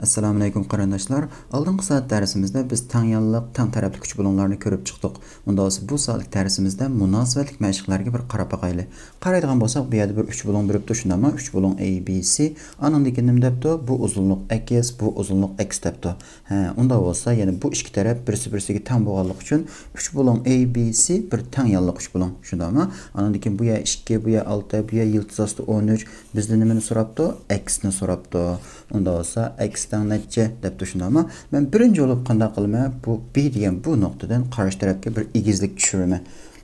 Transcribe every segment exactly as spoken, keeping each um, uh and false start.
ئەسسالامۇئەلەيكۇم قېرىنداشلار. ئالدىنقى سائەت دەرسىمىزدە بىز تەڭ يانلىق، تەڭ تەرەپلىك ئۈچ بۇلۇڭلارنى كۆرۈپ چىقتۇق. ئۇندا بولسا بۇ سائەتلىك دەرسىمىزدە مۇناسىۋەتلىك مەشىقلەرگە بىر قاراپ باقايلى. قارايدىغان بولساق، بۇ يەردە بىر ئۈچ بۇلۇڭ بېرىپتۇ، شۇنداقمۇ؟ ئۈچ بۇلۇڭ A B C. ئانىڭدىن كېيىن نېمە دەپتۇ؟ بۇ ئۇزۇنلۇق ئەكس، بۇ ئۇزۇنلۇق ئەكس دەپتۇ. ھە، ئۇنداق بولسا يەنە بۇ ئىككى تەرەپ بىرسى بىرسىگە تەڭ بولغانلىقى ئۈچۈن ئۈچ بۇلۇڭ A B C بىر تەڭ يانلىق ئۈچ بۇلۇڭ. شۇنداقمۇ؟ ئانىڭدىن كېيىن بۇ يەر ئىككى، بۇ يەر ئالتە، بۇ يەر يىلتىز ئاستى ئون ئۈچ. بىزدىن نېمىنى سوراپتۇ؟ ئەكسنى سوراپتۇ. ئۇندا بولسا ئەكس تەڭ نەچچە دەپتۇ، شۇنداقمۇ؟ مەن بىرىنچى بولۇپ قانداق قىلىمەن؟ بۇ B دېگەن بۇ نۇقتىدىن قارشى تەرەپكە بىر ئېگىزلىك چۈشۈرىمەن.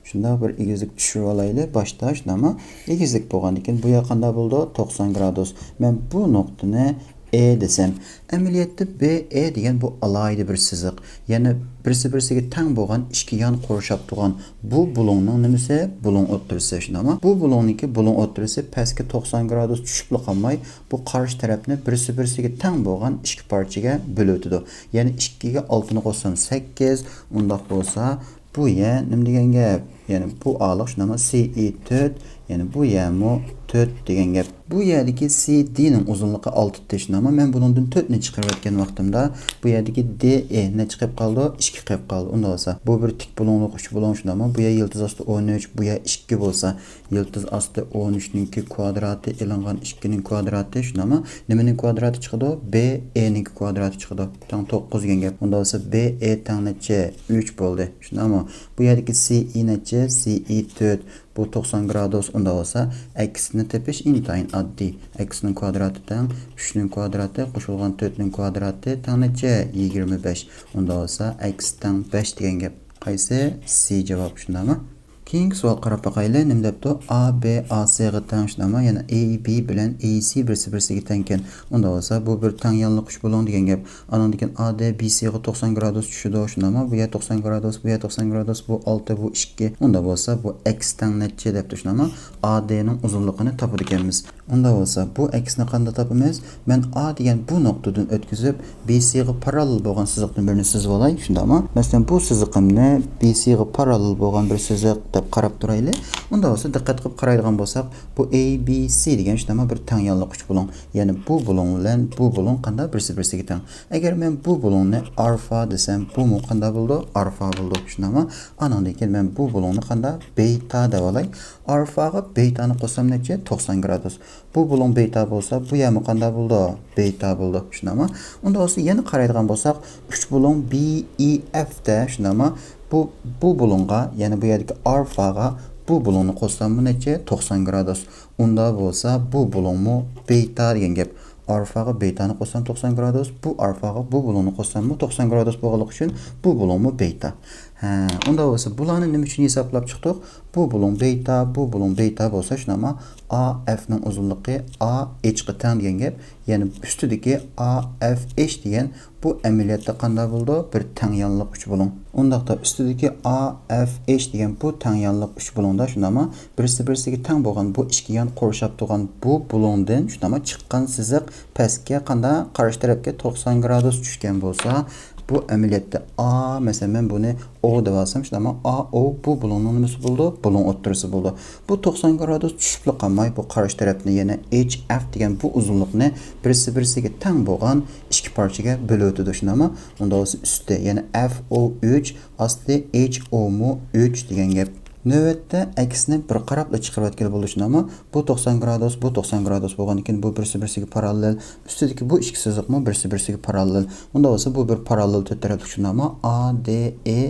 شۇنداق، بىر ئېگىزلىك چۈشۈرۈۋالايلى باشتا، شۇنداقمۇ؟ ئېگىزلىك بولغاندىن كېيىن بۇ يەر قانداق بولىدۇ؟ توقسان گرادۇس. مەن بۇ نۇقتىنى ئې دېسەم، ئەمەلىيەتتە B، ئې دېگەن بۇ ئالاھىدە بىر سىزىق. يەنى بىرسى بىرسىگە تەڭ بولغان ئىككى يان قورشاپ تۇرغان بۇ بۇلۇڭنىڭ نېمىسى؟ بۇلۇڭ ئوتتۇرىسى، شۇنداقمۇ؟ بۇ بۇلۇڭنىڭكى بۇلۇڭ ئوتتۇرىسى پەسكە توقسان گرادۇس چۈشۈپلا قالماي، بۇ قارشى تەرەپنى بىرسى بىرسىگە تەڭ بولغان ئىككى پارچىگە بۆلۈۋېتىدۇ. يەنى ئىككىگە ئالتىنى قوشسام سەككىز، ئۇنداق بولسا بۇ يەر نېمە دېگەن گەپ؟ يەنى بۇ ئارىلىق، شۇنداقمۇ؟ C E تۆت، يەنى بۇ يەرمۇ تۆت دېگەن گەپ. بۇ يەردىكى C D نىڭ ئۇزۇنلۇقى ئالتە، شۇنداقمۇ؟ مەن بۇنىڭدىن تۆتنى چىقىرىۋەتكەن ۋاقتىمدا بۇ يەردىكى D E نەچچە قېلىپ قالىدۇ؟ ئىككى قېلىپ قالدى. ئۇنداق بولسا بۇ بىر تىك بۇلۇڭلۇق ئۈچ بۇلۇڭ، شۇنداقمۇ؟ بۇ يەر يىلتىز ئاستى ئون ئۈچ، بۇ يەر ئىككى بولسا، يىلتىز ئاستى ئون ئۈچنىڭكى كۋادراتى ئېلىنغان ئىككىنىڭ كۋادراتى، شۇنداقمۇ؟ نېمىنىڭ كۋادراتى چىقىدۇ؟ B E نىڭكى كۋادراتى چىقىدۇ. تەڭ توققۇز دېگەن گەپ. ئۇنداق بولسا B E تەڭ نەچچە؟ ئۈچ بولدى. شۇنداقمۇ؟ بۇ يەردىكى C E نەچچە؟ C E تۆت. بۇ توقسان گرادۇس. ئۇنداق بولسا ئەكسنى تېپىش ئىنتايىن ئاددىي. ئەكسنىڭ كۋادراتى تەڭ ئۈچنىڭ كۋادراتى قوشۇلغان تۆتنىڭ كۋادراتى تەڭ نەچچە؟ يىگىرمە بەش. ئۇنداق بولسا ئەكس تەڭ بەش دېگەن گەپ. قايسى؟ C جاۋاب، شۇنداقمۇ؟ كېيىنكى سوئال قاراپ باقايلى. نېمە دەپتۇ؟ A B A C غا تەڭ، شۇنداقمۇ؟ يەنى A B بىلەن A C بىرسى بىرسىگە تەڭكەن. ئۇنداق بولسا بۇ بىر تەڭ يانلىق ئۈچ بۇلۇڭ دېگەن گەپ. ئانىڭدىن كېيىن A D B C غا توقسان گرادۇس چۈشىدۇ، شۇنداقمۇ؟ بۇ يەر توقسان گرادۇس، بۇ يەر توقسان گرادۇس، بۇ ئالتە، بۇ ئىككى. ئۇنداق بولسا بۇ ئەكس تەڭ نەچچە دەپتۇ، شۇنداقمۇ؟ A D نىڭ ئۇزۇنلۇقىنى تاپىدىكەنمىز. ئۇنداق بولسا بۇ ئەكسنى قانداق تاپىمىز؟ مەن A دېگەن بۇ نۇقتىدىن ئۆتكۈزۈپ، B C غا پاراللېل بولغان سىزىقتىن بىرنى سىزىۋالاي، شۇنداقمۇ؟ مەسىلەن، بۇ سىزىقىمنى B C غا پاراللېل بولغان بىر سىزىق دەپ قاراپ تۇرايلى. ئۇنداق بولسا دىققەت قىلىپ قارايدىغان بولساق، بۇ A B C دېگەن، شۇنداقمۇ؟ بىر تەڭ يانلىق ئۈچ بۇلۇڭ. يەنى بۇ بۇلۇڭ بىلەن بۇ بۇلۇڭ قانداق؟ بىرسى بىرسىگە تەڭ. ئەگەر مەن بۇ بۇلۇڭنى ئارفا دېسەم، بۇمۇ قانداق بولىدۇ؟ ئارفا بولىدۇ، شۇنداقمۇ؟ ئانىڭدىن كېيىن مەن بۇ بۇلۇڭنى قانداق؟ بېيتا دەۋالاي. ئارفاغا بېيتانى قوشسام نەچچە؟ توقسان گرادۇس. بۇ بۇلۇڭ بېيتا بولسا، بۇ يەرمۇ قانداق بولىدۇ؟ بېيتا بولىدۇ، شۇنداقمۇ؟ ئۇنداق بولسا يەنە قارايدىغان بولساق، ئۈچ بۇلۇڭ B E F دە، شۇنداقمۇ؟ بۇ، بۇ بۇلۇڭغا، يەنى بۇ يەردىكى ئارفاغا بۇ بۇلۇڭنى قوشساممۇ نەچچە؟ توقسان گرادۇس. ئۇنداق بولسا بۇ بۇلۇڭمۇ بېيتا دېگەن گەپ. ئارفاغا بېيتانى قوشسام توقسان گرادۇس، بۇ ئارفاغا بۇ بۇلۇڭنى قوشساممۇ توقسان گرادۇس بولغانلىقى ئۈچۈن بۇ بۇلۇڭمۇ بېيتا. ھە، ئۇنداق بولسا بۇلارنى نېمە ئۈچۈن ھېسابلاپ چىقتۇق؟ بۇ بۇلۇڭ بېيتا، بۇ بۇلۇڭ بېيتا بولسا، شۇنداقمۇ؟ A F نىڭ ئۇزۇنلۇقى A H قا تەڭ دېگەن گەپ. يەنى ئۈستىدىكى A F H دېگەن بۇ ئەمەلىيەتتە قانداق بولىدۇ؟ بىر تەڭ يانلىق ئۈچ بۇلۇڭ. ئۇنداقتا ئۈستىدىكى A F H دېگەن بۇ تەڭ يانلىق ئۈچ بۇلۇڭدا، شۇنداقمۇ؟ بىرسى بىرسىگە تەڭ بولغان بۇ ئىككى يان قورشاپ تۇرغان بۇ بۇلۇڭدىن، شۇنداقمۇ؟ چىققان سىزىق پەسكە قانداق؟ قارشى تەرەپكە توقسان گرادۇس چۈشكەن بولسا، بۇ ئەمەلىيەتتە A، مەسىلەن، مەن بۇنى O دەۋالسام، شۇنداقمۇ؟ A O بۇ بۇلۇڭنىڭ نېمىسى بولىدۇ؟ بۇلۇڭ ئوتتۇرىسى بولىدۇ. بۇ توقسان گرادۇس چۈشۈپلا قالماي، بۇ قارشى تەرەپنى، يەنى H F دېگەن بۇ ئۇزۇنلۇقنى بىرسى بىرسىگە تەڭ بولغان ئىككى پارچىگە بۆلۈۋېتىدۇ، شۇنداقمۇ؟ ئۇنداق بولسا ئۈستى، يەنى F O ئۈچ، ئاستى H O مۇ ئۈچ دېگەن گەپ. نۆۋەتتە ئەكسنى بىر قاراپلا چىقىرىۋەتكىلى بولىدۇ، شۇنداقمۇ؟ بۇ توقسان گرادۇس، بۇ توقسان گرادۇس بولغاندىكىن، بۇ بىرسى بىرسىگە پاراللېل، ئۈستىدىكى بۇ ئىككى سىزىقمۇ بىرسى بىرسىگە پاراللېل. ئۇنداق بولسا بۇ بىر پاراللېل تۆت تەرەپلىك، شۇنداقمۇ؟ A D E،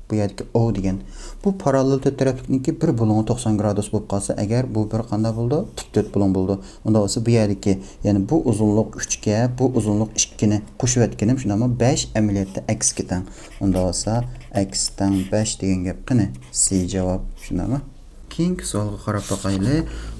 بۇ يەردىكى O دېگەن. بۇ پاراللېل تۆت تەرەپلىكنىڭكى بىر بۇلۇڭى توقسان گرادۇس بولۇپ قالسا ئەگەر، بۇ بىر قانداق بولىدۇ؟ تىك تۆت بۇلۇڭ بولىدۇ. ئۇنداق بولسا بۇ يەردىكى، يەنى بۇ ئۇزۇنلۇق ئۈچكە بۇ ئۇزۇنلۇق ئىككىنى قوشۇۋەتكىنىم، شۇنداقمۇ؟ بەش ئەمەلىيەتتە ئەكسكە تەڭ. ئۇنداق بولسا ئەكس تەڭ بەش دېگەن گەپ. قېنى، C جاۋاب، شۇنداقمۇ؟ كېيىنكى سوئالغا قاراپ باقايلى.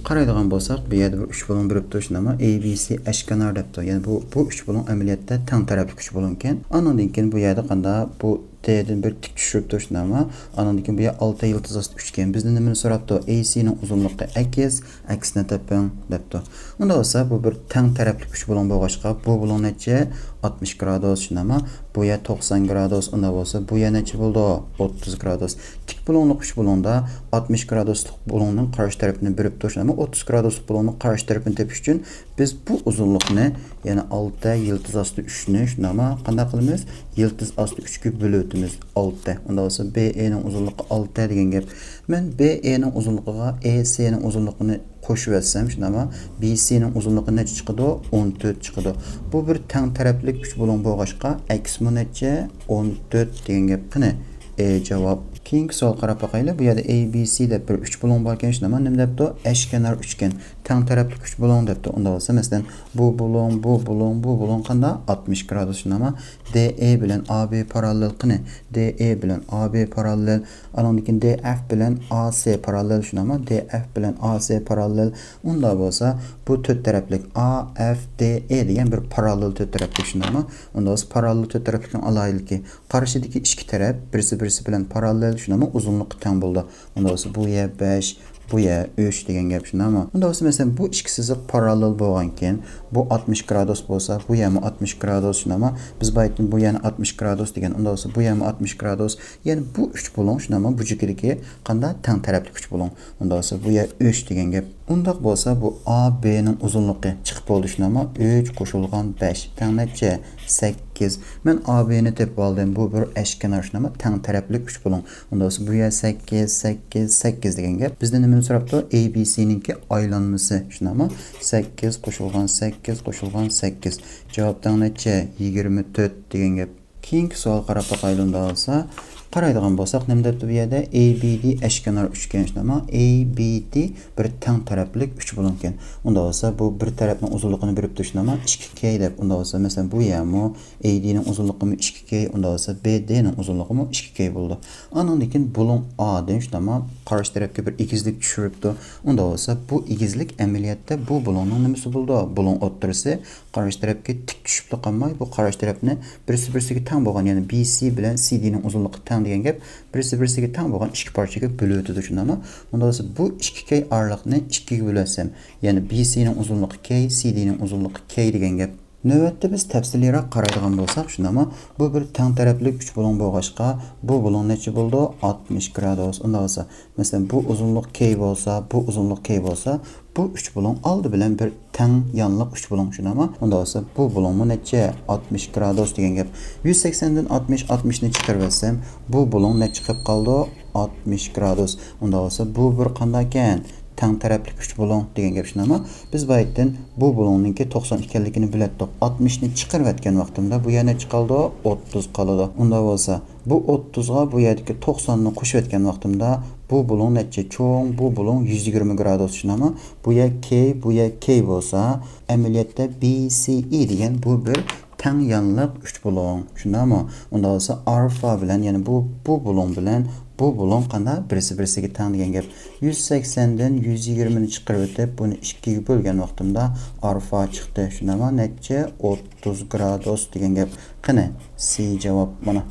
قارايدىغان بولساق، بۇ يەردە بىر ئۈچ بۇلۇڭ بېرىپتۇ، شۇنداقمۇ؟ A B C ئاشكانار دەپتۇ. يەنى بۇ، بۇ ئۈچ بۇلۇڭ ئەمەلىيەتتە تەڭ تەرەپلىك ئۈچ بۇلۇڭكەن. ئانىڭدىن كېيىن بۇ يەردە قانداق؟ بۇ دېدىن بىر تىك چۈشۈرۈپتۇ، شۇنداقمۇ؟ ئانىڭدىن كېيىن بۇ يەر ئالتە يىلتىز ئاستى ئۈچكەن. بىزدىن نېمىنى سوراپتۇ؟ ئەي سىنىڭ ئۇزۇنلۇقى ئەكس، ئەكسىنى تېپىڭ دەپتۇ. ئۇنداق بولسا، بۇ بىر تەڭ تەرەپلىك ئۈچ بۇلۇڭ بولغاچقا، بۇ بۇلۇڭ نەچچە؟ ئاتمىش گرادۇس، شۇنداقمۇ؟ بۇ يەر توقسان گرادۇس، ئۇنداق بولسا، بۇ يەر نەچچە بولىدۇ؟ ئوتتۇز گرادۇس. تىك بۇلۇڭلۇق ئۈچ بۇلۇڭدا ئاتمىش گرادۇسلۇق بۇلۇڭنىڭ قارشى تەرىپىنى بېرىپتۇ، شۇنداقمۇ؟ ئوتتۇز گرادۇسلۇق بۇلۇڭنىڭ قارشى تەرىپىنى تېپىش ئۈچۈن بىز بۇ ئۇزۇنلۇقنى، يەنى ئالتە يىلتىز ئاستى ئۈچنى، شۇنداقمۇ؟ قانداق قىلىمىز؟ يىلتىز ئاستى ئۈچكە بۆلۈۋېتىمىز. ئالتە. ئۇنداق بولسا، بې ئېنىڭ ئۇزۇنلۇقى ئالتە دېگەن گەپ. مەن بې ئېنىڭ ئۇزۇنلۇقىغا ئې سېنىڭ ئۇزۇنلۇقىنى قوشۇۋەتسەم، شۇنداقمۇ؟ بې سېنىڭ ئۇزۇنلۇقى نەچچە چىقىدۇ؟ ئون تۆت چىقىدۇ. بۇ بىر تەڭ تەرەپلىك ئۈچ بۇلۇڭ بولغاچقا، ئەكسىمۇ نەچچە؟ ئون تۆت دېگەن گەپ. قېنى، ئې جاۋاب. كېيىنكى سوئال قاراپ باقايلى. بۇ يەردە ئەي بى سى دەپ بىر ئۈچ بۇلۇڭ باركەن، شۇنداقمۇ؟ نېمە دەپتۇ؟ ئەشكەنار ئۈچكەن. تەڭ تەرەپلىك ئۈچ بۇلۇڭ دەپتۇ. ئۇنداق بولسا، مەسىلەن، بۇ بۇلۇڭ، بۇ بۇلۇڭ، بۇ بۇلۇڭ قانداق؟ ئاتمىش گرادۇس، شۇنداقمۇ؟ دې ئې بىلەن ئا بې پاراللېل. قېنى، دې ئې بىلەن ئا بې پاراللېل. ئانىڭدىن كېيىن دې ئەف بىلەن ئا سې پاراللېل، شۇنداقمۇ؟ دې ئەف بىلەن ئا سې پاراللېل. ئۇنداق بولسا، بۇ تۆت تەرەپلىك ئا ئەف دې ئې دېگەن بىر پاراللېل تۆت تەرەپلىك، شۇنداقمۇ؟ ئۇنداق بولسا، پاراللېل تۆت تەرەپلىكنىڭ ئالاھىدىلىكى، قارشىدىكى ئىككى تەرەپ بىرسى بىرسى بىلەن پاراللېل، شۇنداقمۇ؟ ئۇزۇنلۇقى تەڭ بولىدۇ. ئۇنداق بولسا، بۇ يەر بەش، بۇ يەر ئۈچ دېگەن گەپ، شۇنداقمۇ؟ ئۇنداق بولسا، مەسىلەن، بۇ ئىككى سىزىق پاراللېل بولغانكەن، بۇ ئاتمىش گرادۇس بولسا، بۇ يەرمۇ ئاتمىش گرادۇس، شۇنداقمۇ؟ بىز بايىتتىن بۇ يەرنى ئاتمىش گرادۇس دېگەن، ئۇنداق بولسا، بۇ يەرمۇ ئاتمىش گرادۇس. يەنى بۇ ئۈچ بۇلۇڭ، شۇنداقمۇ؟ بۇ جۈكىدىكى قانداق؟ تەڭ تەرەپلىك ئۈچ بۇلۇڭ. ئۇنداق بولسا، بۇ يەر ئۈچ دېگەن گەپ. ئۇنداق بولسا، بۇ ئا بېنىڭ ئۇزۇنلۇقى چىقىپ بولدى، شۇنداقمۇ؟ ئۈچ قوشۇلغان بەش تەڭ نەچچە؟ سەككىز. مەن ئا بېنى تېپىپ ئالدىم. بۇ بىر ئەشكەنار، شۇنداقمۇ؟ تەڭ تەرەپلىك ئۈچ بۇلۇڭ. ئۇنداق بولسا، بۇ يەر سەككىز، سەككىز، سەككىز دېگەن گەپ. بىزدىن نېمىنى سوراپتۇ؟ ئەي بى سىنىڭكى ئايلانمىسى، شۇنداقمۇ؟ سەككىز قوشۇلغان سەككىز قوشۇلغان سەككىز. جاۋاب تەڭ نەچچە؟ يىگىرمە تۆت دېگەن گەپ. كېيىنكى سوئال قاراپ باقايلى ئۇنداق بولسا. قارايدىغان بولساق، نېمە دەپتۇ بۇ يەردە؟ ئەي بى دى ئەشكەنار ئۈچكەن، شۇنداقمۇ؟ ئەي بى دى بىر تەڭ تەرەپلىك ئۈچ بۇلۇڭكەن. ئۇنداق بولسا، بۇ بىر تەرەپنىڭ ئۇزۇنلۇقىنى بېرىپتۇ، شۇنداقمۇ؟ ئىككى كەي دەپ. ئۇنداق بولسا، مەسىلەن، بۇ يەرمۇ ئەي دىنىڭ ئۇزۇنلۇقىمۇ ئىككى كەي، ئۇنداق بولسا، بې دىنىڭ ئۇزۇنلۇقىمۇ ئىككى كەي بولىدۇ. ئانىڭدىن كېيىن بۇلۇڭ ئا دىن، شۇنداقمۇ؟ قارشى تەرەپكە بىر ئېگىزلىك چۈشۈرۈپتۇ. ئۇنداق بولسا، بۇ ئېگىزلىك ئەمەلىيەتتە بۇ بۇلۇڭنىڭ نېمىسى بولىدۇ؟ بۇلۇڭ ئوتتۇرىسى. قارشى تەرەپكە تىك چۈشۈپلا قالماي، بۇ قارشى تەرەپنى بىرسى بىرسىگە تەڭ بولغان، يەنى بى سى بىلەن سى دىنىڭ ئۇزۇنلۇقى تەڭ دېگەن گەپ، بىرسى بىرسىگە تەڭ بولغان ئىككى پارچىگە بۆلۈۋېتىدۇ، شۇنداقمۇ؟ ئۇنداق بولسا، بۇ ئىككى كەي ئارىلىقنى ئىككىگە بۆلۈۋەتسەم، يەنى بى سىنىڭ ئۇزۇنلۇقى كەي، سى دىنىڭ ئۇزۇنلۇقى كەي دېگەن گەپ. نۆۋەتتە بىز تەپسىلىيرەك قارايدىغان بولساق، شۇنداقمۇ؟ بۇ بىر تەڭ تەرەپلىك ئۈچ بۇلۇڭ بولغاچقا، بۇ بۇلۇڭ نەچچە بولىدۇ؟ ئاتمىش گرادۇس. ئۇنداق بولسا، مەسىلەن، بۇ ئۇزۇنلۇق كەي بولسا، بۇ ئۇزۇنلۇق كەي بولسا، بۇ ئۈچ بۇلۇڭ ئالدى بىلەن بىر تەڭ يانلىق ئۈچ بۇلۇڭ، شۇنداقمۇ؟ ئۇنداق بولسا، بۇ بۇلۇڭمۇ نەچچە؟ ئاتمىش گرادۇس دېگەن گەپ. يۈز سەكسەندىن ئاتمىش، ئاتمىشنى چىقىرىۋەتسەم، بۇ بۇلۇڭ نەچچە قېلىپ قالىدۇ؟ ئاتمىش گرادۇس. ئۇنداق بولسا، بۇ بىر قانداقكەن؟ تەڭ تەرەپلىك ئۈچ بۇلۇڭ دېگەن گەپ، شۇنداقمۇ؟ بىز بايىتتىن بۇ بۇلۇڭنىڭكى توقسان ئىكەنلىكىنى بىلەتتۇق. ئاتمىشنى چىقىرىۋەتكەن ۋاقتىمدا بۇ يەر نەچچە قالىدۇ؟ ئوتتۇز قالىدۇ. ئۇنداق بولسا، بۇ ئوتتۇزغا بۇ يەردىكى توقساننى قوشۇۋەتكەن ۋاقتىمدا، بۇ بۇلۇڭ نەچچە چوڭ؟ بۇ بۇلۇڭ يۈز يىگىرمە گرادۇس، شۇنداقمۇ؟ بۇ يەر كەي، بۇ يەر كەي بولسا، ئەمەلىيەتتە بى سى ئى دېگەن بۇ بىر تەڭ يانلىق ئۈچ بۇلۇڭ، شۇنداقمۇ؟ ئۇنداق بولسا، ئارفا بىلەن، يەنى بۇ، بۇ بۇلۇڭ بىلەن بۇ بۇلۇڭ قانداق؟ بىرسى بىرسىگە تەڭ دېگەن گەپ. يۈز سەكسەندىن يۈز يىگىرمىنى چىقىرىۋېتىپ، بۇنى ئىككىگە بۆلگەن ۋاقتىمدا ئارفا چىقتى، شۇنداقمۇ؟ نەچچە؟ ئوتتۇز گرادۇس دېگەن گەپ. قېنى، سى جاۋاب مانا.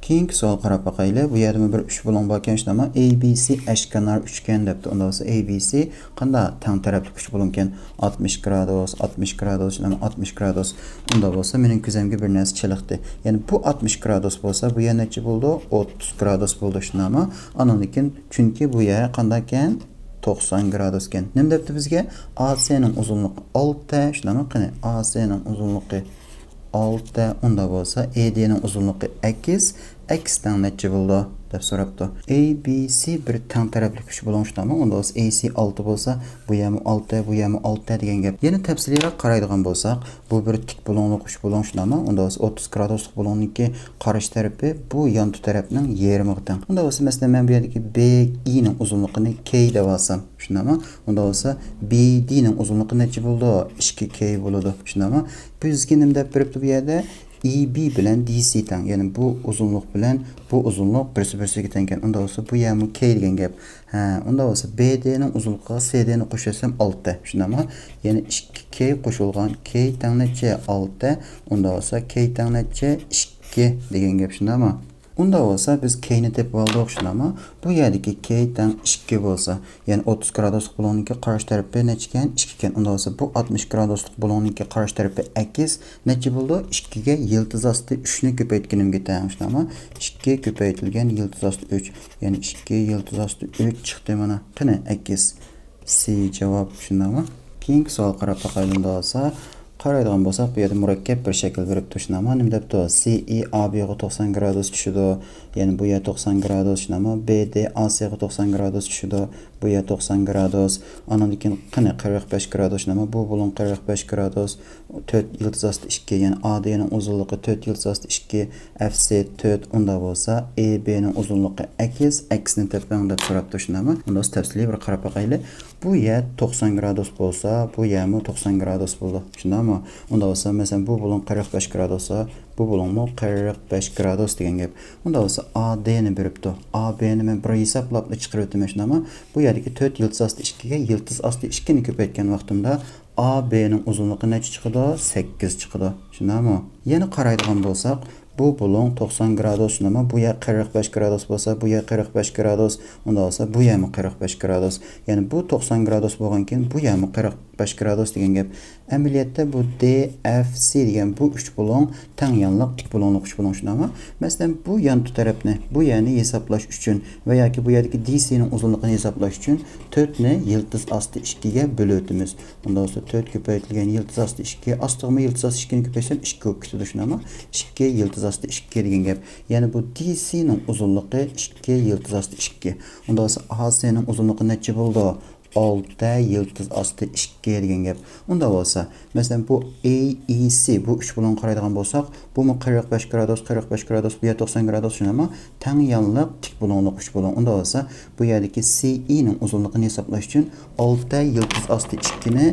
كېيىنكى سوئال قاراپ باقايلى. بۇ يەردىمۇ بىر ئۈچ بۇلۇڭ باركەن، شۇنداقمۇ؟ ئەي بى سى ئەشكەنار ئۈچكەن دەپتۇ. ئۇنداق بولسا، ئەي بى سى قانداق؟ تەڭ تەرەپلىك ئۈچ بۇلۇڭكەن. ئاتمىش گرادۇس، ئاتمىش گرادۇس، شۇنداقمۇ؟ ئاتمىش گرادۇس. ئۇنداق بولسا، مېنىڭ كۆزۈمگە بىر نەرسە چېلىقتى. يەنى بۇ ئاتمىش گرادۇس بولسا، بۇ يەر نەچچە بولىدۇ؟ ئوتتۇز گرادۇس بولىدۇ، شۇنداقمۇ؟ ئانىڭدىن كېيىن، چۈنكى بۇ يەر قانداقكەن؟ توقسان گرادۇسكەن. نېمە دەپتۇ بىزگە؟ ئا سىنىڭ ئۇزۇنلۇقى ئالتە، شۇنداقمۇ؟ قېنى، ئا سىنىڭ ئۇزۇنلۇقى ئالتە، ئۇنداق بولسا، ئې دىنىڭ ئۇزۇنلۇقى ئەكس، ئەكس تەڭ نەچچە بولىدۇ؟ دەپ سوراپتۇ. ئەي بى سى بىر تەڭ تەرەپلىك ئۈچ بۇلۇڭ، شۇنداقمۇ؟ ئۇنداق بولسا، ئەي سى ئالتە بولسا، بۇ يەرمۇ ئالتە، بۇ يەرمۇ ئالتە دېگەن گەپ. يەنە تەپسىلىيرەك قارايدىغان بولساق، بۇ بىر تىك بۇلۇڭلۇق ئۈچ بۇلۇڭ، شۇنداقمۇ؟ ئۇنداق بولسا، ئوتتۇز گرادۇسلۇق بۇلۇڭنىڭكى قارشى تەرىپى بۇ يانتۇ تەرەپنىڭ يېرىمىغا تەڭ. ئۇنداق بولسا، مەسىلەن، مەن بۇ يەردىكى بې ئىنىڭ ئۇزۇنلۇقىنى كەي دەۋالسام، شۇنداقمۇ؟ ئۇنداق بولسا، بې دىنىڭ ئۇزۇنلۇقى نەچچە بولىدۇ؟ ئىككى كەي بولىدۇ، شۇنداقمۇ؟ بىزگە نېمە دەپ بېرىپتۇ بۇ يەردە؟ ئى بى بىلەن دى سى تەڭ. يەنى بۇ ئۇزۇنلۇق بىلەن بۇ ئۇزۇنلۇق بىرسى بىرسىگە تەڭكەن. ئۇنداق بولسا، بۇ يەرمۇ كەي دېگەن گەپ. ھە، ئۇنداق بولسا، بې دىنىڭ ئۇزۇنلۇقىغا سې دىنى قوشۇۋەتسەم، ئالتە. شۇنداقمۇ؟ يەنى ئىككى كەي قوشۇلغان كەي تەڭ نەچچە؟ ئالتە. ئۇنداق بولسا، كەي تەڭ نەچچە؟ ئىككى دېگەن گەپ. شۇنداقمۇ؟ ئۇنداق بولسا بىز كېينى تېپىپ ئالدۇق، شۇنداقمۇ؟ بۇ يەردىكى كېي تەڭ ئىككى بولسا، يەنى ئوتتۇز گرادۇسلۇق بۇلۇڭنىڭكى قارشى تەرىپى نەچچىكەن؟ ئىككىكەن. ئۇنداق بولسا بۇ ئاتمىش گرادۇسلۇق بۇلۇڭنىڭكى قارشى تەرىپى ئەكس نەچچە بولىدۇ؟ ئىككىگە يىلتىز ئاستى ئۈچنى كۆپەيتكىنىمگە تەڭ، شۇنداقمۇ؟ ئىككى كۆپەيتىلگەن يىلتىز ئاستى ئۈچ، يەنى ئىككى يىلتىز ئاستى ئۈچ چىقتى مانا. قېنى ئەكس سى جاۋاب، شۇنداقمۇ؟ كېيىنكى سوئال قاراپ باقايلى ئۇنداق بولسا. قارايدىغان بولساق، بۇ يەردە مۇرەككەپ بىر شەكىل بېرىپتۇ، شۇنداقمۇ؟ نېمە دەپتۇ؟ سى ئى ئا بىغا توقسان گرادۇس چۈشىدۇ. يەنى بۇ يەر توقسان گرادۇس، شۇنداقمۇ؟ بې دې ئا سىغا توقسان گرادۇس چۈشىدۇ. بۇ يەر توقسان گرادۇس. ئانىڭدىن كېيىن قېنى قىرىق بەش گرادۇس، شۇنداقمۇ؟ بۇ بۇلۇڭ قىرىق بەش گرادۇس. تۆت يىلتىز ئاستى ئىككى، يەنى ئا دېنىڭ ئۇزۇنلۇقى تۆت يىلتىز ئاستى ئىككى، ئەف سى تۆت، ئۇنداق بولسا ئې بېنىڭ ئۇزۇنلۇقى ئەكس، ئەكسنى تېپىڭ دەپ سوراپتۇ، شۇنداقمۇ؟ ئۇنداق بولسا تەپسىلىي بىر قاراپ باقايلى. بۇ يەر توقسان گرادۇس بولسا، بۇ يەرمۇ توقسان گرادۇس بولىدۇ، شۇنداقمۇ؟ ئۇنداق بولسا، مەسىلەن، بۇ بۇلۇڭ قىرىق بەش گرادۇس بولسا، بۇ بۇلۇڭمۇ قىرىق بەش گرادۇس دېگەن گەپ. ئۇنداق بولسا ئا دېنى بېرىپتۇ. ئا بېنى مەن بىر ھېسابلاپلا چىقىرىۋېتىمەن، شۇنداقمۇ؟ بۇ يەردىكى تۆت يىلتىز ئاستى ئىككىگە يىلتىز ئاستى ئىككىنى كۆپەيتكەن ۋاقتىمدا، ئا بېنىڭ ئۇزۇنلۇقى نەچچە چىقىدۇ؟ سەككىز چىقىدۇ. شۇنداقمۇ؟ يەنە قارايدىغان بولساق، بۇ بۇلۇڭ توقسان گرادۇس، شۇنداقمۇ؟ بۇ يەر قىرىق بەش گرادۇس بولسا، بۇ يەر قىرىق بەش گرادۇس، ئۇنداق بولسا بۇ يەرمۇ قىرىق بەش گرادۇس. يەنى بۇ توقسان گرادۇس بولغان كېيىن، بۇ يەرمۇ قىرىق بەش گرادۇس دېگەن گەپ. ئەمەلىيەتتە بۇ دې ئەف سى دېگەن بۇ ئۈچ بۇلۇڭ تەڭ يانلىق تىك بۇلۇڭلۇق ئۈچ بۇلۇڭ، شۇنداقمۇ؟ مەسىلەن، بۇ يانتۇ تەرەپنى، بۇ يەرنى ھېسابلاش ئۈچۈن ۋە ياكى بۇ يەردىكى دې سىنىڭ ئۇزۇنلۇقىنى ھېسابلاش ئۈچۈن تۆتنى يىلتىز ئاستى ئىككىگە بۆلۈۋېتىمىز. ئۇنداق بولسا تۆت كۆپەيتىلگەن يىلتىز ئاستى ئىككى، ئاستىغىمۇ يىلتىز ئاستى ئىككىنى كۆپەيتسەم ئىككى بولۇپ كېتىدۇ، شۇنداقمۇ؟ ئىككى يىلتىز ئاستى ئىككى دېگەن گەپ. يەنى بۇ دې سىنىڭ ئۇزۇنلۇقى ئىككى يىلتىز ئاستى ئىككى. ئۇنداق بولسا ئا سىنىڭ ئۇزۇنلۇقى نەچچە بولىدۇ؟ ئالتە يىلتىز ئاستى ئىككى دېگەن گەپ. ئۇنداق بولسا، مەسىلەن، بۇ ئې ئى سى، بۇ ئۈچ بۇلۇڭغا قارايدىغان بولساق، بۇمۇ قىرىق بەش گرادۇس، قىرىق بەش گرادۇس، بۇ يەر توقسان گرادۇس، شۇنداقمۇ؟ تەڭ يانلىق تىك بۇلۇڭلۇق ئۈچ بۇلۇڭ. ئۇنداق بولسا، بۇ يەردىكى سى ئىنىڭ ئۇزۇنلۇقىنى ھېسابلاش ئۈچۈن ئالتە يىلتىز ئاستى ئىككىنى،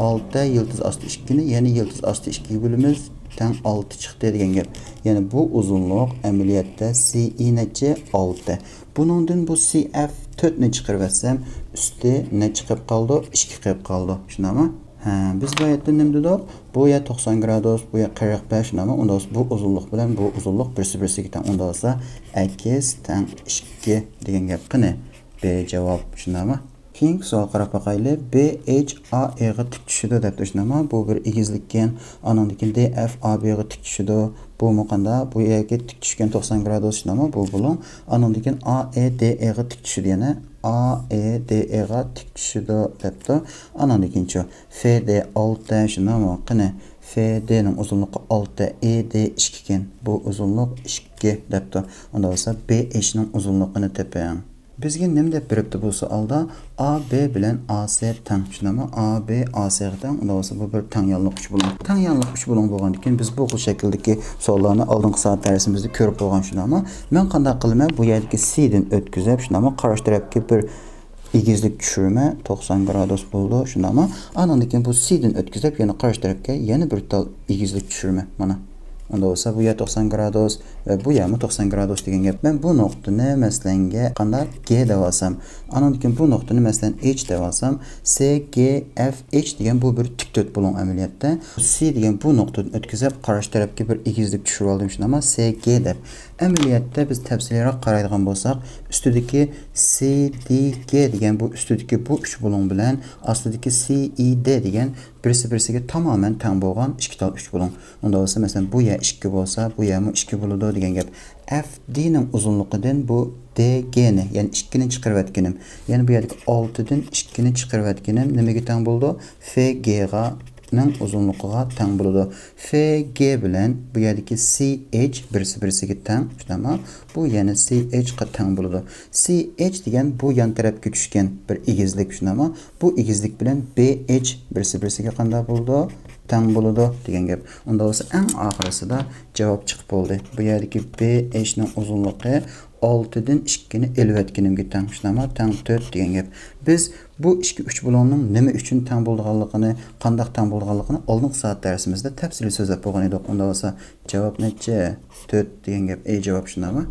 ئالتە يىلتىز ئاستى ئىككىنى، يەنى يىلتىز ئاستى ئىككىگە بۆلىمىز، تەڭ ئالتە چىقتى دېگەن گەپ. يەنى بۇ ئۇزۇنلۇق ئەمەلىيەتتە سى ئى نەچچە؟ ئالتە. بۇنىڭدىن بۇ سى ئەف تۆتنى چىقىرىۋەتسەم، ئۈستى نەچچە قېلىپ قالىدۇ؟ ئىككى قېلىپ قالىدۇ. شۇنداقمۇ؟ ھە، بىز بۇ يەردە نېمە دېدۇق؟ بۇ يەر توقسان گرادۇس، بۇ يەر قىرىق بەش، شۇنداقمۇ؟ ئۇنداق بولسا بۇ ئۇزۇنلۇق بىلەن بۇ ئۇزۇنلۇق بىرسى بىرسىگە تەڭ. ئۇنداق بولسا ئەكس تەڭ ئىككى دېگەن گەپ. قېنى، بې جاۋاب، شۇنداقمۇ؟ كېيىنكى سوئال قاراپ باقايلى. بې ئېچ ئا ئېغا تىك چۈشىدۇ دەپتۇ، شۇنداقمۇ؟ بۇ بىر ئېگىزلىككەن. ئانىڭدىن كېيىن دې ئەف ئا بېغا تىك چۈشىدۇ. بۇمۇ قانداق؟ بۇ يەرگە تىك چۈشكەن توقسان گرادۇس، شۇنداقمۇ؟ بۇ بۇلۇڭ. ئانىڭدىن كېيىن ئا ئې دې ئېغا تىك چۈشىدۇ يەنە. ئا ئې دې ئېغا تىك چۈشىدۇ دەپتۇ. ئانىڭدىن كېيىنچۇ؟ فې دې ئالتە، شۇنداقمۇ؟ قېنى، فې دېنىڭ ئۇزۇنلۇقى ئالتە، ئې دې ئىككىكەن. بۇ ئۇزۇنلۇق ئىككى دەپتۇ. ئۇنداق بولسا بې ئېچنىڭ ئۇزۇنلۇقىنى تېپىڭ. بىزگە نېمە دەپ بېرىپتۇ بۇ سوئالدا؟ ئا بې بىلەن ئا سې تەڭ، شۇنداقمۇ؟ ئا بې ئا سېغا تەڭ، ئۇنداق بولسا بۇ بىر تەڭ يانلىق ئۈچ بۇلۇڭ. تەڭ يانلىق ئۈچ بۇلۇڭ بولغاندىكىن بىز بۇ خىل شەكىلدىكى سوئاللارنى ئالدىنقى سائەت دەرسىمىزدە كۆرۈپ بولغان، شۇنداقمۇ؟ مەن قانداق قىلىمەن؟ بۇ يەردىكى سىدىن ئۆتكۈزۈپ، شۇنداقمۇ؟ قارشى تەرەپكە بىر ئېگىزلىك چۈشۈرىمەن، توقسان گرادۇس بولىدۇ، شۇنداقمۇ؟ ئانىڭدىن كېيىن بۇ سىدىن ئۆتكۈزۈپ، يەنە قارشى تەرەپكە يەنە بىر تال ئېگىزلىك چۈشۈرىمەن، مانا. ئۇنداق بولسا بۇ يەر توقسان گرادۇس ۋە بۇ يەرمۇ توقسان گرادۇس دېگەن گەپ. مەن بۇ نۇقتىنى، مەسىلەنگە، قانداق، گې دەۋالسام، ئانىڭدىن كېيىن بۇ نۇقتىنى، مەسىلەن، ئېچ دەۋالسام، سې گې ئەف ئېچ دېگەن بۇ بىر تىك تۆت بۇلۇڭ ئەمەلىيەتتە. سى دېگەن بۇ نۇقتىدىن ئۆتكۈزۈپ، قارشى تەرەپكە بىر ئېگىزلىك چۈشۈرۈۋالدىم، شۇنداقمۇ؟ سې گې دەپ. ئەمەلىيەتتە بىز تەپسىلىيرەك قارايدىغان بولساق، ئۈستىدىكى سى دې گې دېگەن بۇ ئۈستىدىكى بۇ ئۈچ بۇلۇڭ بىلەن ئاستىدىكى سى ئى دې دېگەن بىرسى بىرسىگە تامامەن تەڭ بولغان ئىككى تال ئۈچ بۇلۇڭ. ئۇنداق بولسا، مەسىلەن، بۇ يەر ئىككى بولسا، بۇ يەرمۇ ئىككى بولىدۇ دېگەن گەپ. ئەف دېنىڭ ئۇزۇنلۇقىدىن بۇ دې گېنى، يەنى ئىككىنى چىقىرىۋەتكىنىم. يەنى بۇ يەردىكى ئالتىدىن ئىككىنى چىقىرىۋەتكىنىم نېمىگە تەڭ بولىدۇ؟ فې گېغا نىڭ ئۇزۇنلۇقىغا تەڭ بولىدۇ. فې گې بىلەن بۇ يەردىكى سى ئېچ بىرسى بىرسىگە تەڭ، شۇنداقمۇ؟ بۇ يەنە سى ئېچقا تەڭ بولىدۇ. سى ئېچ دېگەن بۇ يان تەرەپكە چۈشكەن بىر ئېگىزلىك، شۇنداقمۇ؟ بۇ ئېگىزلىك بىلەن بې ئېچ بىرسى بىرسىگە قانداق بولىدۇ؟ تەڭ بولىدۇ دېگەن گەپ. ئۇنداق بولسا ئەڭ ئاخىرىسىدا جاۋاب چىقىپ بولدى. بۇ يەردىكى بې ئېچنىڭ ئۇزۇنلۇقى ئالتىدىن ئىككىنى ئېلىۋەتكىنىمگە تەڭ، شۇنداقمۇ؟ تەڭ تۆت دېگەن گەپ. بىز بۇ ئىككى ئۈچ بۇلۇڭنىڭ نېمە ئۈچۈن تەڭ بولىدىغانلىقىنى، قانداق تەڭ بولىدىغانلىقىنى ئالدىنقى سائەت دەرسىمىزدە تەپسىلىي سۆزلەپ بولغان ئىدۇق. ئۇنداق بولسا جاۋاب نەچچە؟ تۆت دېگەن گەپ. ئې جاۋاب، شۇنداقمۇ؟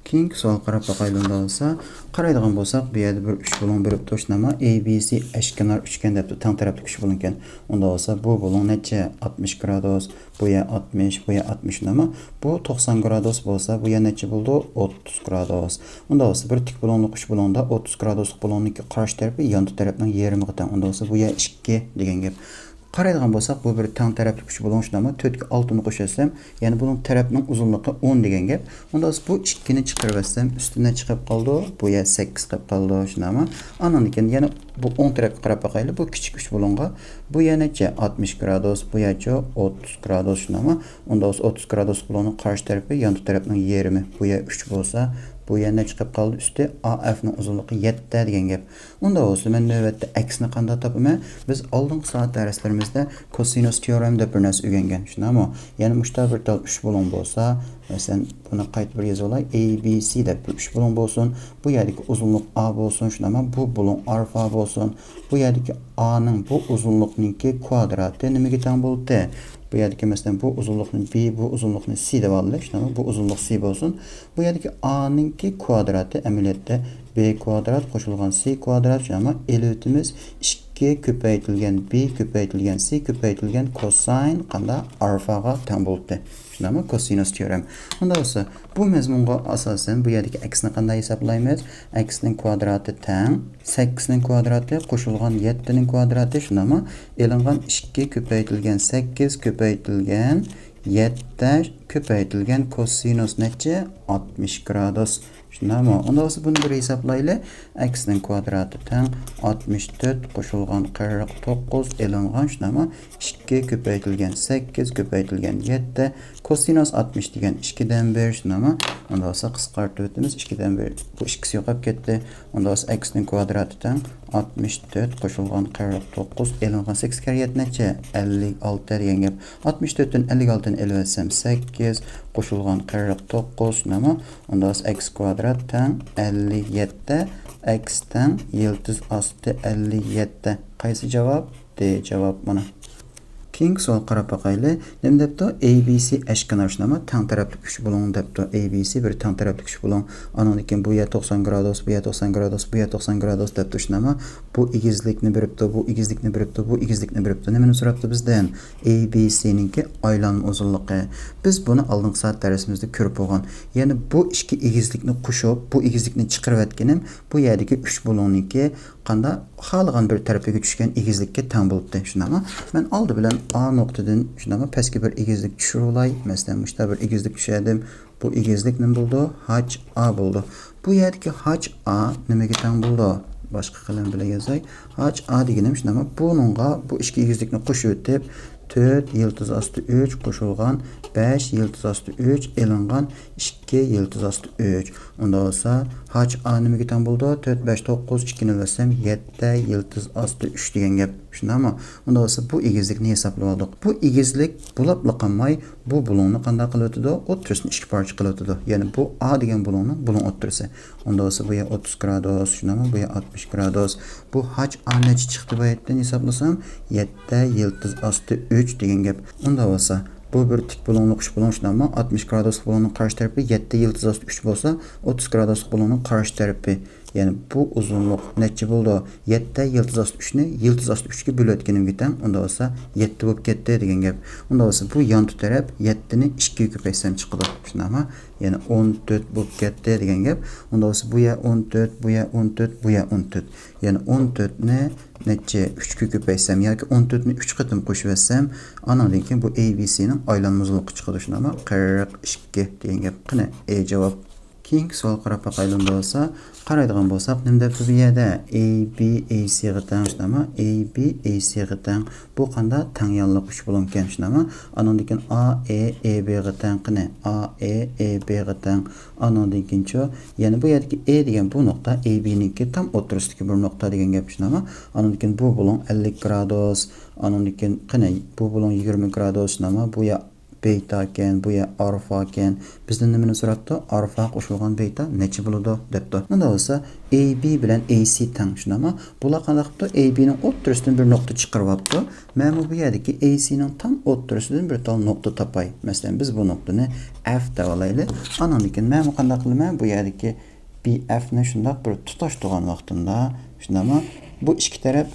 كېيىنكى سوئالغا قاراپ باقايلى ئۇندا بولسا. قارايدىغان بولساق، بۇ يەردە بىر ئۈچ بۇلۇڭ بېرىپتۇ، شۇنداقمۇ؟ ئەي بى سى ئەشكەنار ئۈچكەن دەپتۇ، تەڭ تەرەپلىك ئۈچ بۇلۇڭكەن. ئۇندا بولسا بۇ بۇلۇڭ نەچچە؟ ئاتمىش گرادۇس. بۇ يەر ئاتمىش، بۇ يەر ئاتمىش، شۇنداقمۇ؟ بۇ توقسان گرادۇس بولسا، بۇ يەر نەچچە بولىدۇ؟ ئوتتۇز گرادۇس. ئۇندا بولسا بىر تىك بۇلۇڭلۇق ئۈچ بۇلۇڭدا ئوتتۇز گرادۇسلۇق بۇلۇڭنىڭكى قارشى تەرىپى يانتۇ تەرەپنىڭ يېرىمىغا تەڭ. ئۇندا بولسا بۇ يەر ئىككى دېگەن گەپ. قارايدىغان بولساق، بۇ بىر تەڭ تەرەپلىك ئۈچ بۇلۇڭ، شۇنداقمۇ؟ تۆتكە ئالتىنى قوشۇۋەتسەم، يەنى بۇنىڭ تەرەپنىڭ ئۇزۇنلۇقى ئون دېگەن گەپ. ئۇندا بۇ ئىككىنى چىقىرىۋەتسەم، ئۈستىدە نەچچە قېلىپ قالىدۇ؟ بۇ يەر سەككىز قېلىپ قالىدۇ، شۇنداقمۇ؟ ئانىڭدىن كېيىن يەنە بۇ ئوڭ تەرەپكە قاراپ باقايلى. بۇ كىچىك ئۈچ بۇلۇڭغا، بۇ يەر نەچچە؟ ئاتمىش گرادۇس، بۇ يەرچۇ؟ ئوتتۇز گرادۇس، شۇنداقمۇ؟ ئۇندا بولسا ئوتتۇز گرادۇس بۇلۇڭنىڭ قارشى تەرىپى يانتۇ تەرەپنىڭ يېرىمى. بۇ يەر ئۈچ بولسا، بۇ يەر نەچچە قېلىپ قالدى؟ ئۈستى ئا ئەفنىڭ ئۇزۇنلۇقى يەتتە دېگەن گەپ. ئۇندا بولسا مەن نۆۋەتتە ئەكسىنى قانداق تاپىمەن؟ بىز ئالدىنقى سائەت دەرسلىرىمىزدە كوسىنۇس تېئورېم دەپ بىر نەرسە ئۆگەنگەن، شۇنداقمۇ؟ يەنى مۇشۇنداق بىر تال ئۈچ بۇلۇڭ بولسا، مەسىلەن، بۇنى قايتا بىر يېزىۋالاي. ئەي بى سى دەپ بىر ئۈچ بۇلۇڭ بولسۇن. بۇ يەردىكى ئۇزۇنلۇق ئا بولسۇن، شۇنداقمۇ؟ بۇ بۇلۇڭ ئارفا بولسۇن. بۇ يەردىكى ئانىڭ بۇ ئۇزۇنلۇقنىڭكى كۋادراتى نېمىگە تەڭ بولدى؟ بۇ يەردىكى، مەسىلەن، بۇ ئۇزۇنلۇقنى بى، بۇ ئۇزۇنلۇقنى سى دەپ ئالدى، شۇنداقمۇ؟ بۇ ئۇزۇنلۇق سى بولسۇن. بۇ يەردىكى ئانىڭكى كۋادراتى ئەمەلىيەتتە بى كۋادرات قوشۇلغان سى كۋادرات، شۇنداقمۇ؟ ئېلىۋېتىمىز، ئىككى كۆپەيتىلگەن بى كۆپەيتىلگەن سى كۆپەيتىلگەن كوساين قانداق؟ ئارفاغا تەڭ بولدى. شۇنداقمۇ؟ كوسىنۇس تېئورېم. ئۇنداق بولسا، بۇ مەزمۇنغا ئاساسەن بۇ يەردىكى ئەكسنى قانداق ھېسابلايمىز؟ ئەكسنىڭ كۋادراتى تەڭ سەككىزنىڭ كۋادراتى قوشۇلغان يەتتىنىڭ كۋادراتى، شۇنداقمۇ؟ ئېلىنغان ئىككى كۆپەيتىلگەن سەككىز كۆپەيتىلگەن يەتتە كۆپەيتىلگەن كوسىنۇس نەچچە؟ ئاتمىش گرادۇس. شۇنداقمۇ؟ ئۇنداق بولسا بۇنى بىر ھېسابلايلى. ئەكسنىڭ كۋادراتى تەڭ ئاتمىش تۆت قوشۇلغان قىرىق توققۇز ئېلىنغان، شۇنداقمۇ؟ ئىككى كۆپەيتىلگەن سەككىز كۆپەيتىلگەن يەتتە، كوسىنۇس ئاتمىش دېگەن ئىككىدىن بىر، شۇنداقمۇ؟ ئۇنداق بولسا قىسقارتىۋېتىمىز، ئىككىدىن بىر، بۇ ئىككىسى يوقاپ كەتتى. ئۇنداق بولسا ئەكسنىڭ كۋادراتى تەڭ ئاتمىش تۆت قوشۇلغان قىرىق توققۇز ئېلىنغان سەككىز كەررە يەتتە نەچچە؟ ئەللىك ئالتە دېگەن گەپ. ئاتمىش تۆتتىن ئەللىك ئالتىنى ئېلىۋەتسەم، سەككىز قوشۇلغان قىرىق توققۇز، شۇنداقمۇ؟ ئۇنداق بولسا ئەكس كۋادرات تەڭ ئەللىك يەتتە، ئەكس تەڭ يىلتىز ئاستى ئەللىك يەتتە. قايسى جاۋاب؟ دى جاۋاب مانا. كېيىنكى سوئالغا قاراپ باقايلى. نېمە دەپتۇ؟ ئەي بى سى ئەشكەنار، شۇنداقمۇ؟ تەڭ تەرەپلىك ئۈچ بۇلۇڭ دەپتۇ. ئەي بى سى بىر تەڭ تەرەپلىك ئۈچ بۇلۇڭ. ئانىڭدىن كېيىن بۇ يەر توقسان گرادۇس، بۇ يەر توقسان گرادۇس، بۇ يەر توقسان گرادۇس دەپتۇ، شۇنداقمۇ؟ بۇ ئېگىزلىكنى بېرىپتۇ، بۇ ئېگىزلىكنى بېرىپتۇ، بۇ ئېگىزلىكنى بېرىپتۇ. نېمىنى سوراپتۇ بىزدىن؟ ئەي بى سىنىڭكى ئايلانما ئۇزۇنلۇقى. بىز بۇنى ئالدىنقى سائەت دەرسىمىزدە كۆرۈپ بولغان. يەنى بۇ ئىككى ئېگىزلىكنى قوشۇپ، بۇ ئېگىزلىكنى چىقىرىۋەتكىنىم بۇ يەردىكى ئۈچ بۇلۇڭنىڭكى قانداق؟ خالىغان بىر تەرىپىگە چۈشكەن ئېگىزلىككە تەڭ بولۇپتۇ، شۇنداقمۇ؟ مەن ئالدى بىلەن ئا نۇقتىدىن، شۇنداقمۇ، پەسكە بىر ئېگىزلىك چۈشۈرۈۋالاي. مەسىلەن، مۇشۇنداق بىر ئېگىزلىك چۈشۈردۈم. بۇ ئېگىزلىك نېمە بولىدۇ؟ ھاچ ئا بولىدۇ. بۇ يەردىكى ھاچ ئا نېمىگە تەڭ بولىدۇ؟ باشقا قەلەم بىلەن يازاي. ھاچ ئا دېگىنىم شۇنداقمۇ؟ بۇنىڭغا بۇ ئىككى ئېگىزلىكنى قوشۇۋېتىپ، تۆت يىلتىز ئاستى ئۈچ قوشۇلغان بەش يىلتىز ئاستى ئۈچ ئېلىنغان ئىككى يىلتىز ئاستى ئۈچ. ئۇنداق بولسا، ھاچ ئا نېمىگە تەڭ بولىدۇ؟ تۆت، بەش، توققۇز، ئىككىنى ئەلۋەتسەم، يەتتە يىلتىز ئاستى ئۈچ دېگەن گەپ. شۇنداقمۇ؟ ئۇنداق بولسا، بۇ ئېگىزلىكنى ھېسابلىۋالدۇق. بۇ ئېگىزلىك بولۇپلا قالماي، بۇ بۇلۇڭنى قانداق قىلىۋېتىدۇ؟ ئوتتۇرىسىنى ئىككى پارچە قىلىۋېتىدۇ. يەنى بۇ ئا دېگەن بۇلۇڭنىڭ بۇلۇڭ ئوتتۇرىسى. ئۇنداق بولسا، بۇ يەر ئوتتۇز گرادۇس، شۇنداقمۇ؟ بۇ يەر ئاتمىش گرادۇس. بۇ ھاچ ئا نەچچە چىقتى بۇ يەردىن ھېسابلىسام؟ يەتتە يىلتىز ئاستى ئۈچ دېگەن گەپ. ئۇنداق بولسا، بۇ بىر تىك بۇلۇڭلۇق ئۈچ بۇلۇڭ، شۇنداقمۇ؟ ئاتمىش گرادۇسلۇق بۇلۇڭنىڭ قارشى تەرىپى يەتتە يىلتىز ئاستى ئۈچ بولسا، ئوتتۇز گرادۇسلۇق بۇلۇڭنىڭ قارشى تەرىپى، يەنى بۇ ئۇزۇنلۇق نەچچە بولىدۇ؟ يەتتە يىلتىز ئاستى ئۈچنى يىلتىز ئاستى ئۈچكە بۆلۈۋەتكىنىمگە تەڭ. ئۇنداق بولسا، يەتتە بولۇپ كەتتى دېگەن گەپ. ئۇنداق بولسا، بۇ يانتۇ تەرەپ يەتتىنى ئىككىگە كۆپەيتسەم چىقىدۇ. شۇنداقمۇ؟ يەنى ئون تۆت بولۇپ كەتتى دېگەن گەپ. ئۇنداق بولسا، بۇ يەر ئون تۆت، بۇ يەر ئون تۆت، بۇ يەر ئون تۆت. يەنى ئون تۆتنى نەچچە؟ ئۈچكە كۆپەيتسەم ياكى ئون تۆتنى ئۈچ قېتىم قوشۇۋەتسەم، ئانىڭدىن كېيىن بۇ ئەي بى سىنىڭ ئايلانما ئۇزۇنلۇقى چىقىدۇ، شۇنداقمۇ؟ قىرىق ئىككى دېگەن گەپ. قېنى، ئە جاۋاب. كېيىنكى سوئالغا قاراپ باقايلى ئۇنداق بولسا. قارايدىغان بولساق، نېمە دەپتۇ بۇ يەردە؟ ئەي بى ئەي سىغا تەڭ، شۇنداقمۇ؟ ئەي بى ئەي سىغا تەڭ. بۇ قانداق؟ تەڭ يانلىق ئۈچ بۇلۇڭكەن، شۇنداقمۇ؟ ئانىڭدىن كېيىن ئا ئە ئە بىغا تەڭ. قېنى، ئا ئە ئە بىغا تەڭ. ئانىڭدىن كېيىنچۇ، يەنى بۇ يەردىكى ئە دېگەن بۇ نۇقتا ئەي بىنىڭكى تام ئوتتۇرىسىدىكى بىر نۇقتا دېگەن گەپ، شۇنداقمۇ؟ ئانىڭدىن كېيىن بۇ بۇلۇڭ ئەللىك گرادۇس. ئانىڭدىن كېيىن، قېنى، بۇ بۇلۇڭ يىگىرمە گرادۇس، شۇنداقمۇ؟ بۇ يەر بېيتا ئىكەن، بۇ يەر ئالفا ئىكەن. بىزدىن نېمىنى سوراپتۇ؟ ئالفا قوشۇلغان بېيتا نەچچە بولىدۇ دەپتۇ. ئۇنداق بولسا، ئەي بى بىلەن ئەي سى تەڭ، شۇنداقمۇ؟ بۇلار قانداق قىپتۇ؟ ئەي بىنىڭ ئوتتۇرىسىدىن بىر نۇقتا چىقىرىۋاپتۇ. مەنمۇ بۇ يەردىكى ئەي سىنىڭ تام ئوتتۇرىسىدىن بىر تال نۇقتا تاپاي. مەسىلەن، بىز بۇ نۇقتىنى ئەف دەۋالايلى. ئانىڭدىن كېيىن مەنمۇ قانداق قىلىمەن؟ بۇ يەردىكى بى ئەفنى شۇنداق بىر تۇتاشتۇرغان ۋاقتىمدا، شۇنداقمۇ؟ بۇ ئىككى تەرەپ،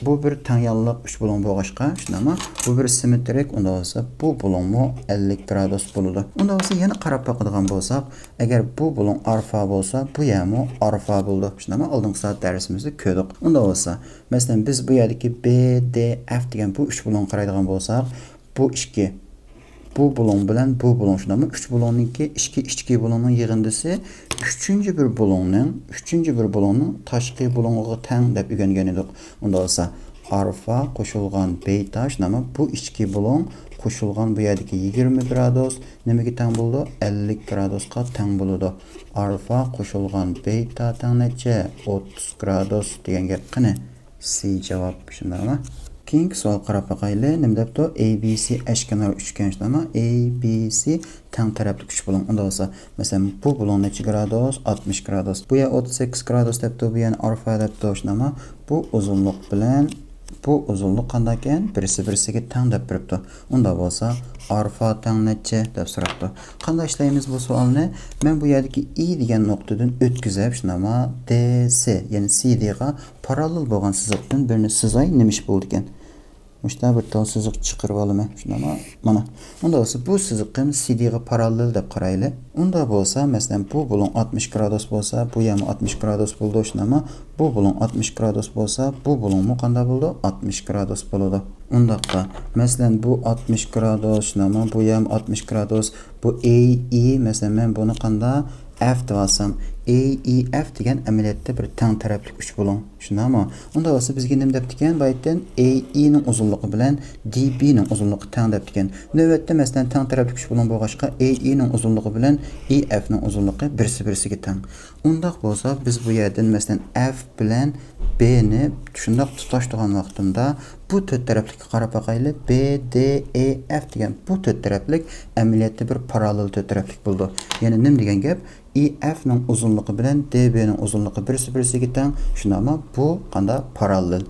بۇ بىر تەڭ يانلىق ئۈچ بۇلۇڭ بولغاچقا، شۇنداقمۇ؟ بۇ بىر سىممېترىك، ئۇنداق بولسا بۇ بۇلۇڭمۇ ئەللىك گرادۇس بولىدۇ. ئۇنداق بولسا يەنە قاراپ باقىدىغان بولساق، ئەگەر بۇ بۇلۇڭ ئالفا بولسا، بۇ يەرمۇ ئالفا بولىدۇ. شۇنداقمۇ؟ ئالدىنقى سائەت دەرسىمىزدە كۆردۇق. ئۇنداق بولسا، مەسىلەن، بىز بۇ يەردىكى بى دى ئەف دېگەن بۇ ئۈچ بۇلۇڭغا قارايدىغان بولساق، بۇ ئىككى. بۇ بۇلۇڭ بىلەن بۇ بۇلۇڭ، شۇنداقمۇ؟ ئۈچ بۇلۇڭنىڭكى ئىچكى، ئىچكى بۇلۇڭنىڭ يىغىندىسى ئۈچىنچى بىر بۇلۇڭنىڭ، ئۈچىنچى بىر بۇلۇڭنىڭ تاشقى بۇلۇڭىغا تەڭ دەپ ئۆگەنگەن ئىدۇق. ئۇنداق بولسا، ئالفا قوشۇلغان بېيتا، شۇنداقمۇ؟ بۇ ئىچكى بۇلۇڭ قوشۇلغان بۇ يەردىكى يىگىرمە گرادۇس نېمىگە تەڭ بولىدۇ؟ ئەللىك گرادۇسقا تەڭ بولىدۇ. ئالفا قوشۇلغان بېيتا تەڭ نەچچە؟ ئوتتۇز گرادۇس دېگەن گەپ. قېنى، سى جاۋاب، شۇنداقمۇ؟ كېيىنكى سوئالغا قاراپ باقايلى. نېمە دەپتۇ؟ ئەي بى سى ئەشكەنار ئۈچكەن، شۇنداقمۇ؟ ئەي بى سى تەڭ تەرەپلىك ئۈچ بۇلۇڭ. ئۇنداق بولسا، مەسىلەن، بۇ بۇلۇڭ نەچچە گرادۇس؟ ئاتمىش گرادۇس. بۇ يەر ئوتتۇز سەككىز گرادۇس دەپتۇ، بۇ يەرنى ئالفا دەپتۇ، شۇنداقمۇ؟ بۇ ئۇزۇنلۇق بىلەن بۇ ئۇزۇنلۇق قانداقكەن؟ بىرسى بىرسىگە تەڭ دەپ بېرىپتۇ. ئۇنداق بولسا، ئالفا تەڭ نەچچە دەپ سوراپتۇ. قانداق ئىشلەيمىز بۇ سوئالنى؟ مەن بۇ يەردىكى ئى دېگەن نۇقتىدىن ئۆتكۈزۈپ، شۇنداقمۇ؟ دى سى، يەنى سى دىغا پاراللېل بولغان سىزىقتىن بىرنى سىزاي، نېمە ئىش بولىدىكەن؟ مۇشتا بىر تال سىزىق چىقىرىۋالىمەن. شۇنداقمۇ؟ مانا. ئۇنداق بولسا، بۇ سىزىقىم سى دىغا پاراللېل دەپ قارايلى. ئۇنداق بولسا، مەسىلەن، بۇ بۇلۇڭ ئاتمىش گرادۇس بولسا، بۇ يەرمۇ ئاتمىش گرادۇس بولىدۇ، شۇنداقمۇ؟ بۇ بۇلۇڭ ئاتمىش گرادۇس بولسا، بۇ بۇلۇڭمۇ قانداق بولىدۇ؟ ئاتمىش گرادۇس بولىدۇ. ئۇنداقتا، مەسىلەن، بۇ ئاتمىش گرادۇس، شۇنداقمۇ؟ بۇ يەرمۇ ئاتمىش گرادۇس. بۇ ئەي ئى، مەسىلەن، مەن بۇنى قانداق ئەف دەپ ئالسام، ئەي ئى ئەف دېگەن ئەمەلىيەتتە بىر تەڭ تەرەپلىك ئۈچ بۇلۇڭ. شۇنداقمۇ؟ ئۇنداق بولسا بىزگە نېمە دەپتىكەن؟ بايىتتىن ئەي ئىنىڭ ئۇزۇنلۇقى بىلەن دى بىنىڭ ئۇزۇنلۇقى تەڭ دەپتىكەن. نۆۋەتتە، مەسىلەن، تەڭ تەرەپلىك ئۈچ بۇلۇڭ بولغاچقا، ئەي ئىنىڭ ئۇزۇنلۇقى بىلەن ئى ئەفنىڭ ئۇزۇنلۇقى بىرسى بىرسىگە تەڭ. ئۇنداق بولسا، بىز بۇ يەردىن، مەسىلەن، ئەف بىلەن بىنى شۇنداق تۇتاشتۇرغان ۋاقتىمدا، بۇ تۆت تەرەپلىككە قاراپ باقايلى. بى دى ئى ئەف دېگەن بۇ تۆت تەرەپلىك ئەمەلىيەتتە بىر پاراللېل تۆت تەرەپلىك بولىدۇ. يەنى نېمە دېگەن گەپ؟ ئى ئەفنىڭ ئۇزۇنلۇقى بىلەن دى بىنىڭ ئۇزۇنلۇقى بىرسى بىرسىگە تەڭ. شۇنداقمۇ؟ بۇ قانداق؟ پاراللېل.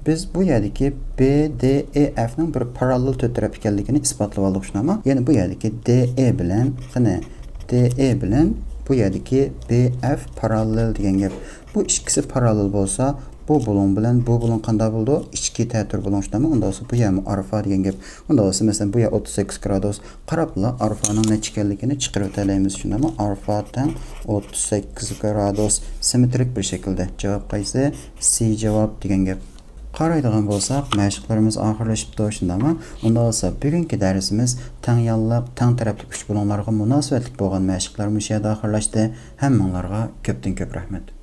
بىز بۇ يەردىكى بى دى ئى ئەفنىڭ بىر پاراللېل تۆت تەرەپ ئىكەنلىكىنى ئىسپاتلىۋالدۇق، شۇنداقمۇ؟ يەنى بۇ يەردىكى دى ئى بىلەن، قېنى، دى ئى بىلەن بۇ يەردىكى بى ئەف پاراللېل دېگەن گەپ. بۇ ئىككىسى پاراللېل بولسا، بۇ بۇلۇڭ بىلەن بۇ بۇلۇڭ قانداق بولىدۇ؟ ئىچكى تەتۈر بۇلۇڭ، شۇنداقمۇ؟ ئۇنداق بولسا، بۇ يەرمۇ ئالفا دېگەن گەپ. ئۇنداق بولسا، مەسىلەن، بۇ يەر ئوتتۇز سەككىز گرادۇس. قاراپلا ئالفانىڭ نەچچە ئىكەنلىكىنى چىقىرىۋېتەلەيمىز، شۇنداقمۇ؟ ئالفا تەڭ ئوتتۇز سەككىز گرادۇس. سىممېترىك بىر شەكىلدە. جاۋاب قايسى؟ سى جاۋاب دېگەن گەپ. قارايدىغان بولساق، مەشىقلىرىمىز ئاخىرلىشىپتۇ، شۇنداقمۇ؟ ئۇنداق بولسا، بۈگۈنكى دەرسىمىز تەڭ يانلىق، تەڭ تەرەپلىك ئۈچ بۇلۇڭلارغا مۇناسىۋەتلىك بولغان مەشىقلەر مۇشۇ يەردە ئاخىرلاشتى. ھەممىڭلارغا كۆپتىن كۆپ رەھمەت.